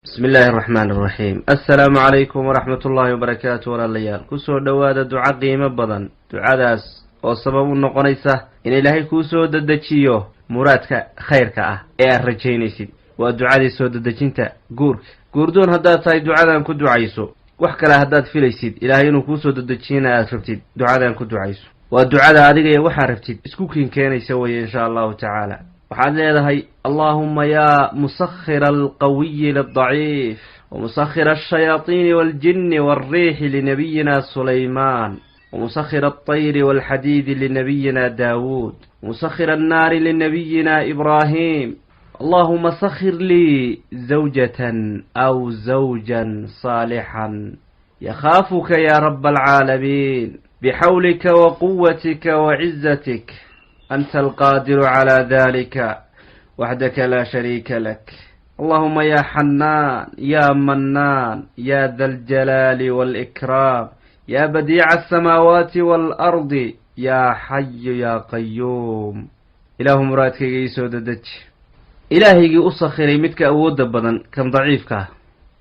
Bismi illaahi araxmaan araxiim. Assalaamu calaykum waraxmat ullaahi wabarakaatu. Walaalayaal, kusoo dhowaada duco qiimo badan, ducadaas oo sabab u noqonaysa in Ilaahay kuu soo dedejiyo muraadka khayrka ah ee aad rajaynaysid. Waa ducadii soo dedejinta guurka. Guurdoon haddaad tahay, ducadan ku ducayso. Wax kale haddaad filaysid, Ilaahay inuu kuu soo dedejiyana aad rabtid, ducadan ku ducayso. Waa ducada adiga iyo waxaad rabtid isku kiinkeenaysa weye, insha Allahu tacaala. Waxaad leedahay: "Allaahuma yaa musakhira alqawiyi lidaciif, wamusakhira alshayaatiini waaljini waalriixi linabiyina Sulaymaan, wamusakhira altayri waalxadiidi linabiyina Daawuud, wamusakhira annaari linabiyina Ibraahim, allahuma sakhir lii zawjatan aw zawjan saalixan yakhaafuka ya raba alcaalamiin, bixawlika wa quwatika wa cizatik, anta alqaadiru calaa dalika waxdaka laa shariika lak. Allahuma ya xanaan ya mannaan ya da aljalaali waalikraam, ya badiica alsamaawaati waalardi, ya xayu ya qayuum." Ilaahu muraadkayga ii soo dedeji. Ilaahaygii u sakhiray midka awoodda badan kan daciifka ah,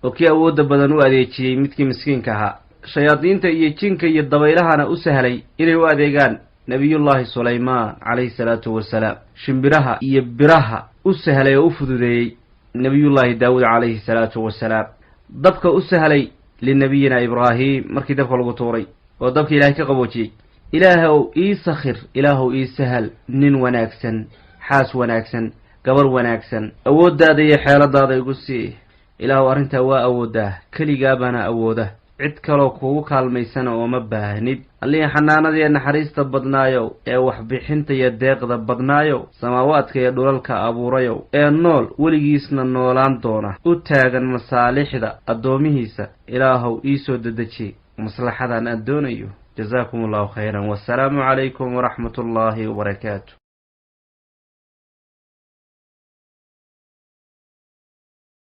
oo kii awoodda badan u adeejiyey midkii miskiinka ahaa, shayaadiinta iyo jinka iyo dabaylahana u sahlay inay u adeegaan Nabiyullaahi Sulaymaan calayhi salaatu wasalaam, shimbiraha iyo biraha u sahlay oo u fududeeyey Nabiyullaahi Daawuud calayhi salaatu wasalaam, dabka u sahlay linabiyina Ibraahim markii dabka lagu tuuray oo dabka Ilahay ka qaboojiyey, Ilaahow ii sakhir, Ilaahow ii sahal nin wanaagsan, xaas wanaagsan, gabar wanaagsan, awooddaada iyo xeeladaada igu sii. Ilaahow, arrintaa waa awooddaa, keligaa baana awooda, cid kaloo kugu kaalmaysana ooma baahnid. Allihii xanaanada iyo naxariista badnaayow, ee waxbixinta iyo deeqda badnaayow, samaawaadka iyo dhulalka abuurayow, ee nool weligiisna noolaan doona, u taagan masaalixda addoomihiisa, Ilaahow ii soo dedeji maslaxadan aan doonayo. Jasaakum Allahu khayran, wasalaamu calaykum waraxmat ullaahi wabarakaatu.